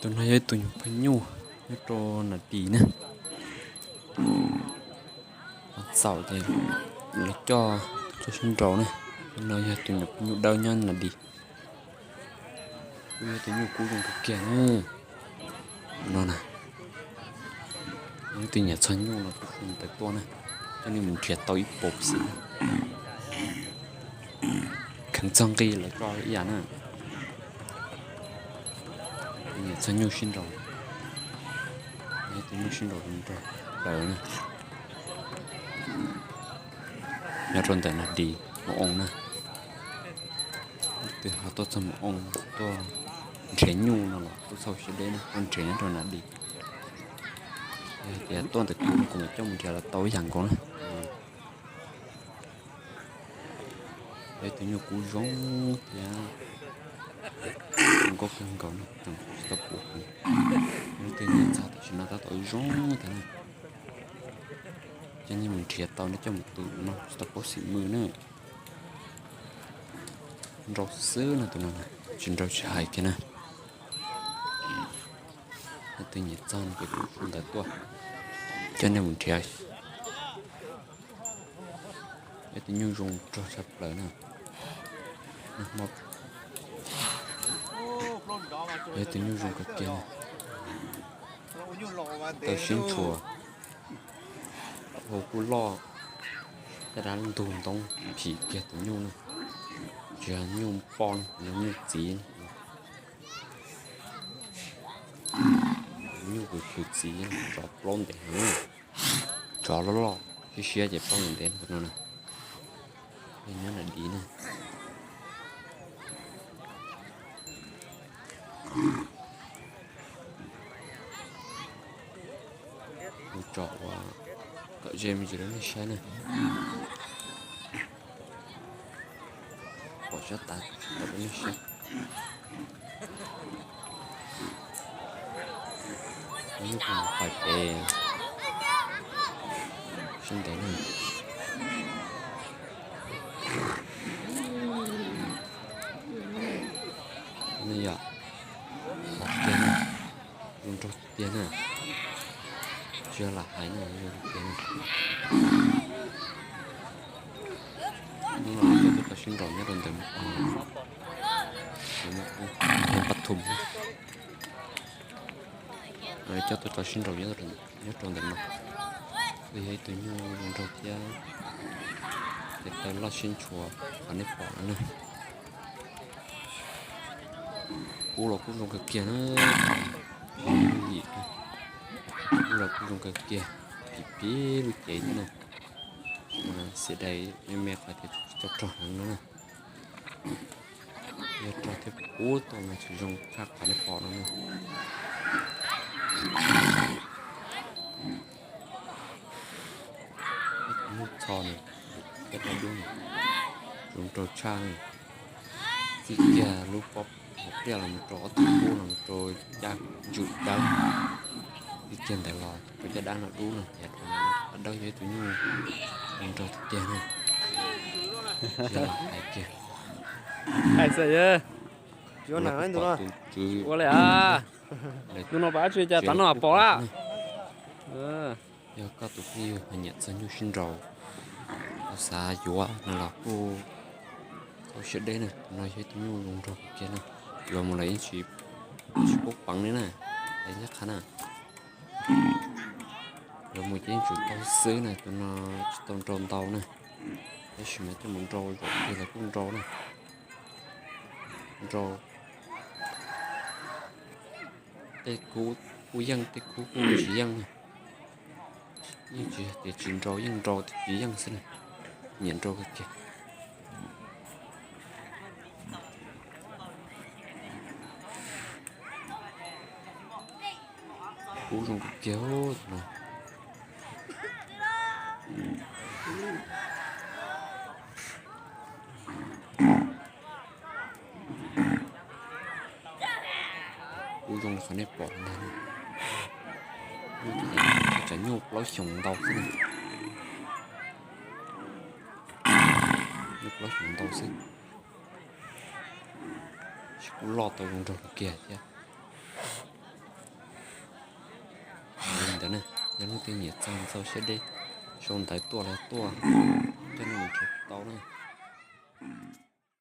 Tus no yog ib tug nyuam phooj nyuj nyob rau Nam Dis na. Txaus ces lawv coj tuaj sib nraus na. Tus no yog tus nyuam phooj nyuj dawb nyob Nam Dis. Kuj yog tus nyuj kub zoo kawg kiag na. Tus no na, ib tug niam txog nyuj no kuj hu ntawv tuaj na, coj nej mus nrhiav tau ib puas xwb. Kheev txog nqi lawv tso ib yam na. Tus niam txog nyuj sib nraus, tus nyuj sib nraus nrog plaws na. Nyob rau ntawm Nam Dis Mus Oo na. Leej twg ho tuaj txog Mus Oo tuaj nrhiav nyuj no los kuj txhob siab deb na, tuaj nrhiav nyob rau Nam Dis. Yog tias tuaj ntawm kuv no kuv mam coj mus nrhiav los tau ib yam nkaus na. Yog ib tug nyuj kub zoo thiab zoo nkauj kawg nkaus na, tseem tsis tau puv heev. Leej twg nyiam txog tam sim no tab tom zoo thiab na. Coj nej mus nrhiav tau nej coj mus tu no tsis tau paub xim mws na. Nrau xwb no tus no na, tsis nrau tsis hais kiag na. Leej twg nyiam txog no ces kuv hu ntawv tuaj, coj nej mus nrhiav. Yog tus nyuj zoo nrog tshaj plaws na. Yog tus nyuj zoo kawg kiag na. Taw sib ntshua, hau kuj loj, caj dab ntug ntoo phim kiag tus nyuj na. Tsis yog nyuj poj na, yog nyuj txiv. Nyuj kws khwv txiv tsov plaub ntev heev, tsov loj loj siab siab ces plaub ntev ntev no na. Nyob Nam Dis na. Kuv tso ua kom ze me ntsis rau nej saib na. Pom sab tav tso rau nej saib. Lub nyuj pais pem sab ntev na. Nej yom, pom tiag na, zoo nraug tiag na, tsis yog lam hais na, zoo tiag na. Hnub no coj tuaj sib nraus nyob rau ntawm Pab Thum, coj tuaj tso sib nraus nyob rau ntawm no. Kuj yog ib tug nyuj zoo nraug thiab, tes taw loj sib ntshua qhov nej pom no na. Kub los kuj zoo kawg kiag na, yim, kub los kuj zoo kawg kiag, phim phim lub cev thiab na. Xiam dais me me qhov tias tsis tau rog heev no na. Yog rog thiab kub tuaj mas tsis zoo tshaj qhov nej pom no na. Ib tug nyuj txho na, caj dab dub na, zoo nraug tshaj na. Txij kiag lub pob hauv pliaj los mus rau ob tug kub los mus rau caj ntswm dawb. Txij kiag ntawd los rau caj dab no dub no, yog dawb yog ib tug nyuj zoo nraug tiag tiag na. Yog los hais kiag. Hais xwb, yuav neeg tus no ua li a. Tus no pom dab tsi cas tav no pom lawm. Yog koj tus phooj ywg ho nyiam txog nyuj sib nraus, ho xav yuav no los kuj txhob siab deb na, tus no yog ib tug nyuj zoo nraug kawg kiag na. Yuav mus lawm yeej tsis, tsis pub peev li na, hais ncaj qha na. Yuav mus ces yeej tsum tau xwb na, tus no tsis tau nrau ntau na, tab sis mas coj mus nrau zaum twg los kuj nrau na. Nrau tej kub kuj yeej, tej kub kuj tsis yeej na. Yeej tsis tias tsis nrau, yeej nrau tsis yeej xwb na. Nyiam nrau kawg kiag. Kub zoo kawg kiag no. Kub zoo qhov nej pom ntag. Tsam nyuj plaub xyoos ntau xwb na. Nyuj plaub xyoos ntau xwb. Tsis kuj loj tau zoo nraug kawg kiag thiab. ntawd na. Yog leej twg nyiam txog ntxaug siab deb, sau ntawv tuaj los tuaj.